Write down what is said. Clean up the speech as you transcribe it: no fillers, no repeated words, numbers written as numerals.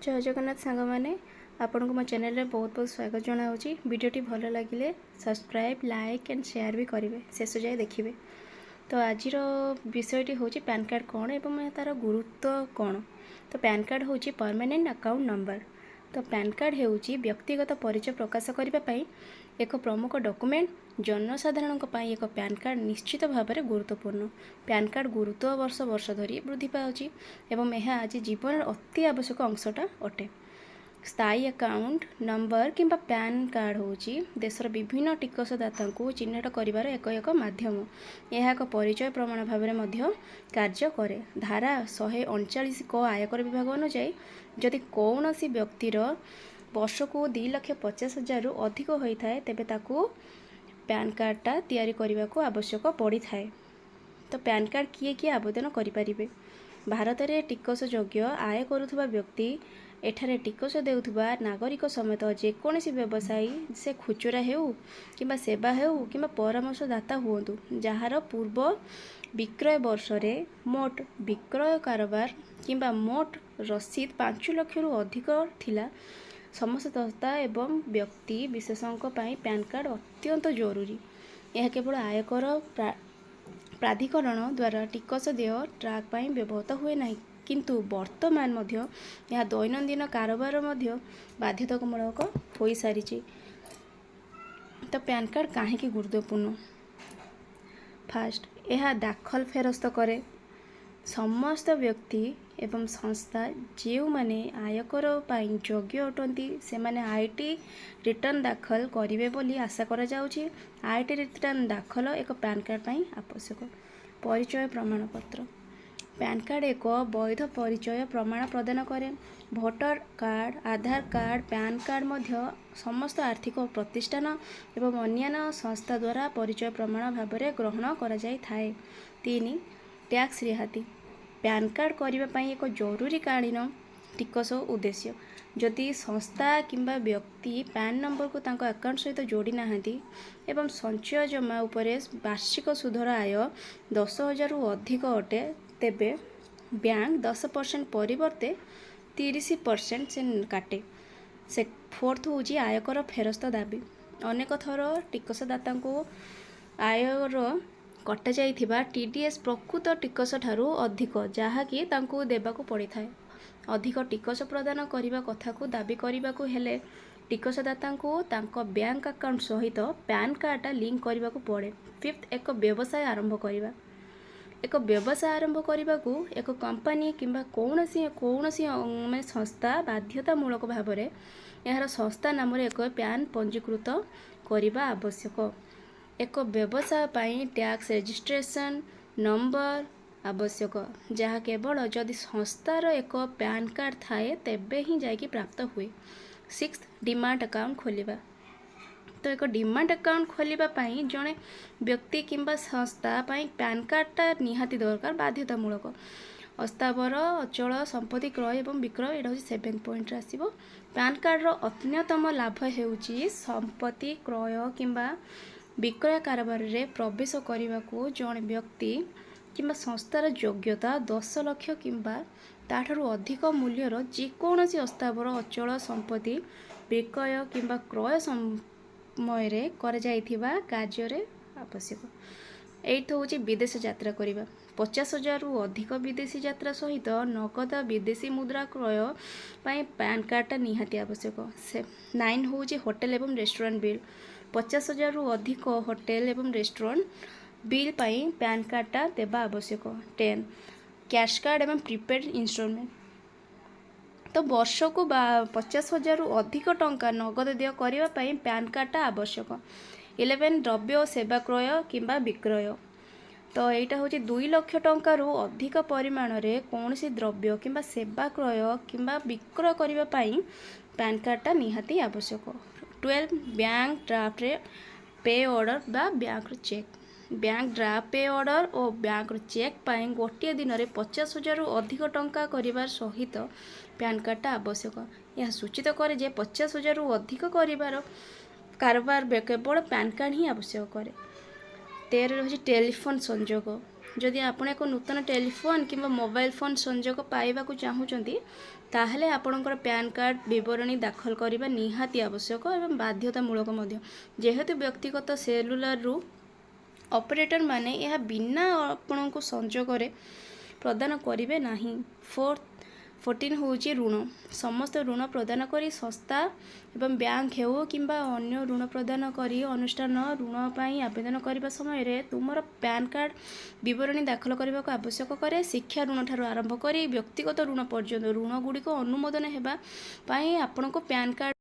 ଜୟ ଜଗନ୍ନାଥ ସାଙ୍ଗମାନେ, ଆପଣଙ୍କୁ ମୋ ଚ୍ୟାନେଲରେ ବହୁତ ବହୁତ ସ୍ୱାଗତ ଜଣାଉଛି। ଭିଡ଼ିଓଟି ଭଲ ଲାଗିଲେ ସବସ୍କ୍ରାଇବ୍, ଲାଇକ୍ ଆଣ୍ଡ ସେୟାର ବି କରିବେ, ଶେଷ ଯାଏ ଦେଖିବେ। ତ ଆଜିର ବିଷୟଟି ହେଉଛି ପ୍ୟାନ୍ କାର୍ଡ଼ କ'ଣ ଏବଂ ତା'ର ଗୁରୁତ୍ୱ କ'ଣ। ତ ପ୍ୟାନ୍ କାର୍ଡ଼ ହେଉଛି ପରମାନେଣ୍ଟ ଆକାଉଣ୍ଟ ନମ୍ବର। ତ ପ୍ୟାନ୍ କାର୍ଡ଼ ହେଉଛି ବ୍ୟକ୍ତିଗତ ପରିଚୟ ପ୍ରକାଶ କରିବା ପାଇଁ ଏକ ପ୍ରମୁଖ ଡକୁମେଣ୍ଟ। ଜନସାଧାରଣଙ୍କ ପାଇଁ ଏକ ପ୍ୟାନ୍ କାର୍ଡ଼ ନିଶ୍ଚିତ ଭାବରେ ଗୁରୁତ୍ୱପୂର୍ଣ୍ଣ। ପ୍ୟାନ୍ କାର୍ଡ଼ ଗୁରୁତ୍ୱ ବର୍ଷ ବର୍ଷ ଧରି ବୃଦ୍ଧି ପାଉଛି ଏବଂ ଏହା ଆଜି ଜୀବନର ଅତି ଆବଶ୍ୟକ ଅଂଶଟା ଅଟେ। ସ୍ଥାୟୀ ଆକାଉଣ୍ଟ ନମ୍ବର କିମ୍ବା ପ୍ୟାନ୍ କାର୍ଡ଼ ହେଉଛି ଦେଶର ବିଭିନ୍ନ ଟିକସଦାତାଙ୍କୁ ଚିହ୍ନଟ କରିବାର ଏକ ଏକ ମାଧ୍ୟମ। ଏହା ଏକ ପରିଚୟ ପ୍ରମାଣ ଭାବରେ ମଧ୍ୟ କାର୍ଯ୍ୟ କରେ। ଧାରା 139 କ ଆୟକର ବିଭାଗ ଅନୁଯାୟୀ, ଯଦି କୌଣସି ବ୍ୟକ୍ତିର ବର୍ଷକୁ 2,50,000ରୁ ଅଧିକ ହୋଇଥାଏ, ତେବେ ତାକୁ ପ୍ୟାନ୍ କାର୍ଡ଼ଟା ତିଆରି କରିବାକୁ ଆବଶ୍ୟକ ପଡ଼ିଥାଏ। ତ ପ୍ୟାନ୍ କାର୍ଡ଼ କିଏ କିଏ ଆବେଦନ କରିପାରିବେ? ଭାରତରେ ଟିକସଯୋଗ୍ୟ ଆୟ କରୁଥିବା ବ୍ୟକ୍ତି, ଏଠାରେ ଟିକସ ଦେଉଥିବା ନାଗରିକ ସମେତ ଯେକୌଣସି ବ୍ୟବସାୟୀ, ସେ ଖୁଚୁରା ହେଉ କିମ୍ବା ସେବା ହେଉ କିମ୍ବା ପରାମର୍ଶଦାତା ହୁଅନ୍ତୁ, ଯାହାର ପୂର୍ବ ବିକ୍ରୟ ବର୍ଷରେ ମୋଟ ବିକ୍ରୟ କାରବାର କିମ୍ବା ମୋଟ ରସିଦ 5 ଲକ୍ଷରୁ ଅଧିକ ଥିଲା। ସମସ୍ତ ସଂସ୍ଥା ଏବଂ ବ୍ୟକ୍ତି ବିଶେଷଙ୍କ ପାଇଁ ପ୍ୟାନ୍ କାର୍ଡ଼ ଅତ୍ୟନ୍ତ ଜରୁରୀ। ଏହା କେବଳ ଆୟକର ପ୍ରାଧିକରଣ ଦ୍ୱାରା ଟିକସ ଦେୟ ଟ୍ରାକ୍ ପାଇଁ ବ୍ୟବହୃତ ହୁଏ ନାହିଁ, କିନ୍ତୁ ବର୍ତ୍ତମାନ ମଧ୍ୟ ଏହା ଦୈନନ୍ଦିନ କାରବାର ମଧ୍ୟ ବାଧ୍ୟତାମୂଳକ ହୋଇସାରିଛି। ତ ପ୍ୟାନ୍ କାର୍ଡ଼ କାହିଁକି ଗୁରୁତ୍ୱପୂର୍ଣ୍ଣ? ଫାଷ୍ଟ, ଏହା ଦାଖଲ ଫେରସ୍ତ କରେ। ସମସ୍ତ ବ୍ୟକ୍ତି ଏବଂ ସଂସ୍ଥା ଯେଉଁମାନେ ଆୟକର ପାଇଁ ଯୋଗ୍ୟ ଅଟନ୍ତି, ସେମାନେ IT return ଦାଖଲ କରିବେ ବୋଲି ଆଶା କରାଯାଉଛି। IT return ଦାଖଲ ଏକ ପ୍ୟାନ୍ କାର୍ଡ଼ ପାଇଁ ଆବଶ୍ୟକ। ପରିଚୟ ପ୍ରମାଣପତ୍ର: ପ୍ୟାନ୍ କାର୍ଡ଼ ଏକ ବୈଧ ପରିଚୟ ପ୍ରମାଣ ପ୍ରଦାନ କରେ। ଭୋଟର କାର୍ଡ଼, ଆଧାର କାର୍ଡ଼, ପ୍ୟାନ୍ କାର୍ଡ଼ ମଧ୍ୟ ସମସ୍ତ ଆର୍ଥିକ ପ୍ରତିଷ୍ଠାନ ଏବଂ ଅନ୍ୟାନ୍ୟ ସଂସ୍ଥା ଦ୍ୱାରା ପରିଚୟ ପ୍ରମାଣ ଭାବରେ ଗ୍ରହଣ କରାଯାଇଥାଏ। ତିନି, ଟ୍ୟାକ୍ସ ରିହାତି: ପ୍ୟାନ୍ କାର୍ଡ଼ କରିବା ପାଇଁ ଏକ ଜରୁରୀକାଳୀନ ଟିକସ ଉଦ୍ଦେଶ୍ୟ। ଯଦି ସଂସ୍ଥା କିମ୍ବା ବ୍ୟକ୍ତି ପ୍ୟାନ୍ ନମ୍ବରକୁ ତାଙ୍କ ଆକାଉଣ୍ଟ ସହିତ ଯୋଡ଼ି ନାହାନ୍ତି ଏବଂ ସଞ୍ଚୟ ଜମା ଉପରେ ବାର୍ଷିକ ସୁଧର ଆୟ 10,000ରୁ ଅଧିକ ଅଟେ, ତେବେ ବ୍ୟାଙ୍କ 10% ପରିବର୍ତ୍ତେ 30% ସେ କାଟେ। ସେ ଫୋର୍ଥ ହେଉଛି ଆୟକର ଫେରସ୍ତ ଦାବି। ଅନେକ ଥର ଟିକସଦାତାଙ୍କୁ ଆୟର କଟାଯାଇଥିବା ଟିଡିଏସ୍ ପ୍ରକୃତ ଟିକସ ଠାରୁ ଅଧିକ, ଯାହାକି ତାଙ୍କୁ ଦେବାକୁ ପଡ଼ିଥାଏ। ଅଧିକ ଟିକସ ପ୍ରଦାନ କରିବା କଥାକୁ ଦାବି କରିବାକୁ ହେଲେ ଟିକସଦାତାଙ୍କୁ ତାଙ୍କ ବ୍ୟାଙ୍କ ଆକାଉଣ୍ଟ ସହିତ ପ୍ୟାନ୍ କାର୍ଡ଼ଟା ଲିଙ୍କ କରିବାକୁ ପଡ଼େ। ଫିଫ୍ଥ, ଏକ ବ୍ୟବସାୟ ଆରମ୍ଭ କରିବା। ଏକ ବ୍ୟବସାୟ ଆରମ୍ଭ କରିବାକୁ ଏକ କମ୍ପାନୀ କିମ୍ବା କୌଣସି କୌଣସି ମାନେ ସଂସ୍ଥା ବାଧ୍ୟତାମୂଳକ ଭାବରେ ଏହାର ସଂସ୍ଥା ନାମରେ ଏକ ପ୍ୟାନ୍ ପଞ୍ଜୀକୃତ କରିବା ଆବଶ୍ୟକ। ଏକ ବ୍ୟବସାୟ ପାଇଁ ଟ୍ୟାକ୍ସ ରେଜିଷ୍ଟ୍ରେସନ ନମ୍ବର ଆବଶ୍ୟକ, ଯାହା କେବଳ ଯଦି ସଂସ୍ଥାର ଏକ ପ୍ୟାନ୍ କାର୍ଡ଼ ଥାଏ, ତେବେ ହିଁ ଯାଇକି ପ୍ରାପ୍ତ ହୁଏ। ସିକ୍ସ, ଡିମାଟ୍ ଆକାଉଣ୍ଟ ଖୋଲିବା। ତ ଏକ ଡିମାଟ୍ ଆକାଉଣ୍ଟ ଖୋଲିବା ପାଇଁ ଜଣେ ବ୍ୟକ୍ତି କିମ୍ବା ସଂସ୍ଥା ପାଇଁ ପ୍ୟାନ୍ କାର୍ଡ଼ଟା ନିହାତି ଦରକାର, ବାଧ୍ୟତାମୂଳକ। ଅସ୍ଥାବର ଅଚଳ ସମ୍ପତ୍ତି କ୍ରୟ ଏବଂ ବିକ୍ରୟ, ଏଇଟା ହେଉଛି ସେଭେନ୍ ପଏଣ୍ଟରେ ଆସିବ। ପ୍ୟାନ୍ କାର୍ଡ଼ର ଅନ୍ୟତମ ଲାଭ ହେଉଛି ସମ୍ପତ୍ତି କ୍ରୟ କିମ୍ବା ବିକ୍ରୟ କାରବାରରେ ପ୍ରବେଶ କରିବାକୁ ଜଣେ ବ୍ୟକ୍ତି କିମ୍ବା ସଂସ୍ଥାର ଯୋଗ୍ୟତା 10 ଲକ୍ଷ କିମ୍ବା ତା'ଠାରୁ ଅଧିକ ମୂଲ୍ୟର ଯେକୌଣସି ଅସ୍ଥାବର ଅଚଳ ସମ୍ପତ୍ତି ବିକ୍ରୟ କିମ୍ବା କ୍ରୟ ସମୟରେ କରାଯାଇଥିବା କାର୍ଯ୍ୟରେ ଆବଶ୍ୟକ। ଏଇଟ୍ ହେଉଛି ବିଦେଶ ଯାତ୍ରା କରିବା। 50,000ରୁ ଅଧିକ ବିଦେଶୀ ଯାତ୍ରା ସହିତ ନଗଦ ବିଦେଶୀ ମୁଦ୍ରା କ୍ରୟ ପାଇଁ ପ୍ୟାନ୍ କାର୍ଡ଼ଟା ନିହାତି ଆବଶ୍ୟକ। ସେ ନାଇନ୍ ହେଉଛି ହୋଟେଲ ଏବଂ ରେଷ୍ଟୁରାଣ୍ଟ ବିଲ୍। 50,000ରୁ ଅଧିକ ହୋଟେଲ ଏବଂ ରେଷ୍ଟୁରାଣ୍ଟ ବିଲ୍ ପାଇଁ ପ୍ୟାନ୍ କାର୍ଡ଼ଟା ଦେବା ଆବଶ୍ୟକ। 10, କ୍ୟାଶ୍ କାର୍ଡ଼ ଏବଂ ପ୍ରିପେଡ଼୍ ଇନଷ୍ଟଲମେଣ୍ଟ। ତ ବର୍ଷକୁ ବା 50,000ରୁ ଅଧିକ ଟଙ୍କା ନଗଦ ଦେୟ କରିବା ପାଇଁ ପ୍ୟାନ୍ କାର୍ଡ଼ଟା ଆବଶ୍ୟକ। 11, ଦ୍ରବ୍ୟ ଓ ସେବା କ୍ରୟ କିମ୍ବା ବିକ୍ରୟ। ତ ଏଇଟା ହେଉଛି 2 ଲକ୍ଷ ଟଙ୍କାରୁ ଅଧିକ ପରିମାଣରେ କୌଣସି ଦ୍ରବ୍ୟ କିମ୍ବା ସେବା କ୍ରୟ କିମ୍ବା ବିକ୍ରୟ କରିବା ପାଇଁ ପ୍ୟାନ୍ କାର୍ଡ଼ଟା ନିହାତି ଆବଶ୍ୟକ। 12, ବ୍ୟାଙ୍କ ଡ୍ରାଫ୍ଟରେ ପେ ଅର୍ଡ଼ର ବା ବ୍ୟାଙ୍କର cheque. Bank draft pay order ଓ ବ୍ୟାଙ୍କର ଚେକ୍ ପାଇଁ ଗୋଟିଏ ଦିନରେ 50,000ରୁ ଅଧିକ ଟଙ୍କା କରିବା ସହିତ ପ୍ୟାନ୍ କାର୍ଡ଼ଟା ଆବଶ୍ୟକ। ଏହା ସୂଚିତ କରେ ଯେ 50,000ରୁ ଅଧିକ କରିବାର କାରବାର କେବଳ ପ୍ୟାନ୍ କାର୍ଡ଼ ହିଁ ଆବଶ୍ୟକ କରେ। 13 ହେଉଛି ଟେଲିଫୋନ୍ ସଂଯୋଗ। ଯଦି ଆପଣ ଏକ ନୂତନ ଟେଲିଫୋନ୍ କିମ୍ବା ମୋବାଇଲ ଫୋନ୍ ସଂଯୋଗ ପାଇବାକୁ ଚାହୁଁଛନ୍ତି, ତାହେଲେ ଆପଣଙ୍କର ପ୍ୟାନ୍ କାର୍ଡ଼ ବିବରଣୀ ଦାଖଲ କରିବା ନିହାତି ଆବଶ୍ୟକ ଏବଂ ବାଧ୍ୟତାମୂଳକ ମଧ୍ୟ, ଯେହେତୁ ବ୍ୟକ୍ତିଗତ ସେଲୁଲାରରୁ ଅପରେଟର ମାନେ ଏହା ବିନା ଆପଣଙ୍କୁ ସଂଯୋଗରେ ପ୍ରଦାନ କରିବେ ନାହିଁ। 14 ହେଉଛି ଋଣ। ସମସ୍ତ ଋଣ ପ୍ରଦାନ କରି ସଂସ୍ଥା ଏବଂ ବ୍ୟାଙ୍କ ହେଉ କିମ୍ବା ଅନ୍ୟ ଋଣ ପ୍ରଦାନ କରି ଅନୁଷ୍ଠାନ ଋଣ ପାଇଁ ଆବେଦନ କରିବା ସମୟରେ ତୁମର ପ୍ୟାନ୍ କାର୍ଡ଼ ବିବରଣୀ ଦାଖଲ କରିବାକୁ ଆବଶ୍ୟକ କରେ। ଶିକ୍ଷା ଋଣ ଠାରୁ ଆରମ୍ଭ କରି ବ୍ୟକ୍ତିଗତ ଋଣ ପର୍ଯ୍ୟନ୍ତ ଋଣ ଗୁଡ଼ିକ ଅନୁମୋଦନ ହେବା ପାଇଁ ଆପଣଙ୍କୁ ପ୍ୟାନ୍ କାର୍ଡ଼